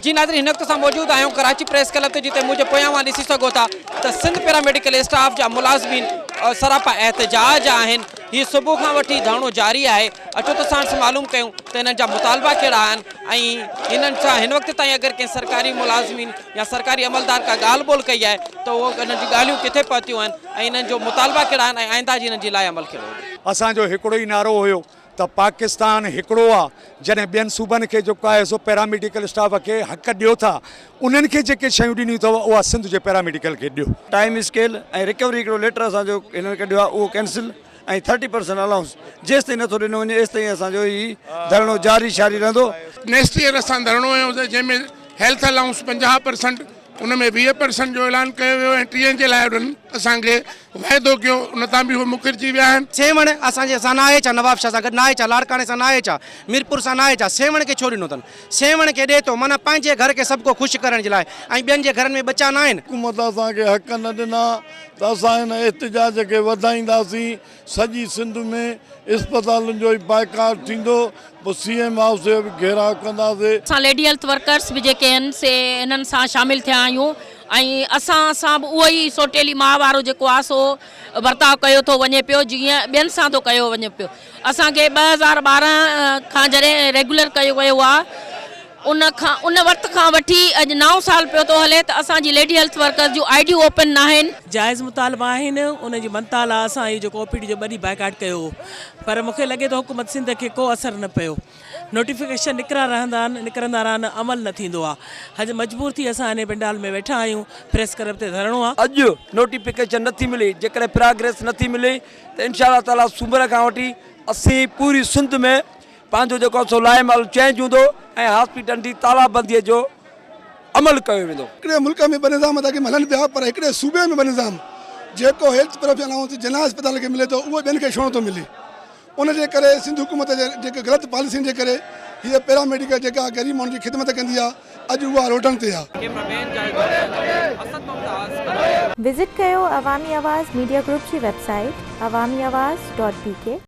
جي ناظرين هن وقت اسان موجود آهيون ڪراچي پريس ڪلب تي جتي منهنجي پويان اوهان ڏسي سگهو ٿا ته سنڌ پيراميڊيڪل اسٽاف جا ملازمين سراپا احتجاج آهن هي صبح کان وٺي ڌرڻو جاري آهي اچو ته ساڻس معلوم ڪيون ته هنن جا مطالبا ڪهڙا آهن ۽ هنن سان هن وقت تائين اگر ڪنهن سرڪاري ملازمين يا سرڪاري عملدار ڪا ڳالهه ٻولهه ڪئي آهي ته اهو انهن جون ڳالهيون ڪٿي پهتيون آهن ۽ انهن جو مطالبا ڪهڙا آهن ۽ آئنده جي انهن جي لاء عمل ڪهڙو هوندو. اسان جو هڪڙو ئي نعرو هيو ته پاڪستان هڪڙو آ جڏهن ٻين صوبن کي جيڪو آهي سو پيراميڊيڪل اسٽاف کي حق ڏيو ٿا انهن کي جيڪي شيون ڏنيون اٿو اها سنڌ جي پيراميڊيڪل کي ڏيو. ٽائيم اسڪيل ۽ رڪوري هڪڙو ليٽر اسان جو هنن ڪڍيو آهي اهو ڪينسل ۽ ٿرٽي پرسنٽ الائونس جيستائين نٿو ڏنو وڃي ايستائين اسان جو هي ڌرڻو جاري شاري رهندو. نيڪسٽ ايئر اسان ڌرڻو هنيو جنهن ۾ هيلٿ الائونس 50 پرسنٽ، ان ۾ 20 پرسنٽ جو اعلان ڪيو ويو ۽ ٽيهن جي لاء انهن اسان کي واعدو ڪيو، ان تان به هو مڪرجي ويا آهن. سيوهڻ اسان جي سان ناهي ڇا؟ نوابشاهه سان گڏ ناهي ڇا؟ لاڙڪاڻي سان ناهي ڇا؟ ميرپور سان ناهي ڇا؟ سيوهڻ کي ڇو ڏنو اٿن؟ سيوهڻ کي ڏي ٿو معنيٰ پنهنجي گهر کي سڀ ڪو خوش ڪرڻ جي لاء ۽ ٻين جي گهرن ۾ ٻچا ناهن. حڪومت اسان کي حق نه ڏنا ته اسان هن احتجاج کي وڌائينداسين، سڄي سنڌ ۾ اسپتالن جو ئي بائيڪاٽ ٿيندو، پوء سي ايم هائوس جو به گهيراء ڪنداسين. اسان ليڊي هيلٿ ورڪرس به جيڪي آهن سي انهن سان شامل ٿيا آهيون ۽ اسان سان به اهو ئي سوٽيلي ماء وارو جيڪو آهي سو ورتاء ڪيو ٿو وڃي پيو جيئن ٻين سان ٿو ڪيو وڃي پيو. اسان کي 2012 کان جڏهن ريگيولر ڪيو ويو آهي ان کان ان وقت کان وٺي اڄ نائون سال پيو ٿو هلي ته اسان جي ليڊي هيلٿ ورڪرز جون آء ڊيون اوپن ناهن. جائز مطالبا آهن انهن جي مڃتا لاء اسان اهو جيڪو او پي ڊي جو ٻه ڏينهن بائيڪاٽ ڪيو هو پر مون کي لڳي ٿو حڪومت سنڌ کي ڪو اثر نه پيو. نوٽيفڪيشن نڪرا رهندا آهن نڪرندا رهن عمل نه ٿيندو آهي. اڄ مجبور ٿي اسان انهي پنڊال ۾ ويٺا آهيون پريس ڪلب تي ڌرڻو آهي. اڄ نوٽيفڪيشن نه ٿي ملي جيڪڏهن پراگريس نه ٿي ملي ته انشاء الله تعالي سومر کان وٺي اسين پوري سنڌ ۾ پنهنجو جيڪو آهي سو لائحه عمل چينج هوندو ۽ هاسپيٽلن جي تالا بندي جو عمل ڪيو ويندو. هڪڙي ملڪ ۾ ٻه نظام ته اڳ ۾ هلن پيا پر هڪڙي صوبي ۾ ٻه نظام، جيڪو هيلٿ پروفيشن الائونس جناح اسپتال کي ملي ٿو اهو ٻين کي ڇو نٿو ملي؟ ان جي ڪري سنڌ حڪومت جي جيڪي غلط پاليسين جي ڪري هيء پيرا ميڊيڪل جيڪا غريب ماڻهن جي خدمت ڪندي آ اڄ اها روڊن تي آ. ڪيمرا مين جاويد ڀٽ سان گڏ اسد ممتاز ڪراچي. وزٽ ڪيو عوامي آواز ميڊيا گروپ جي web site Awami Awaz dot B K.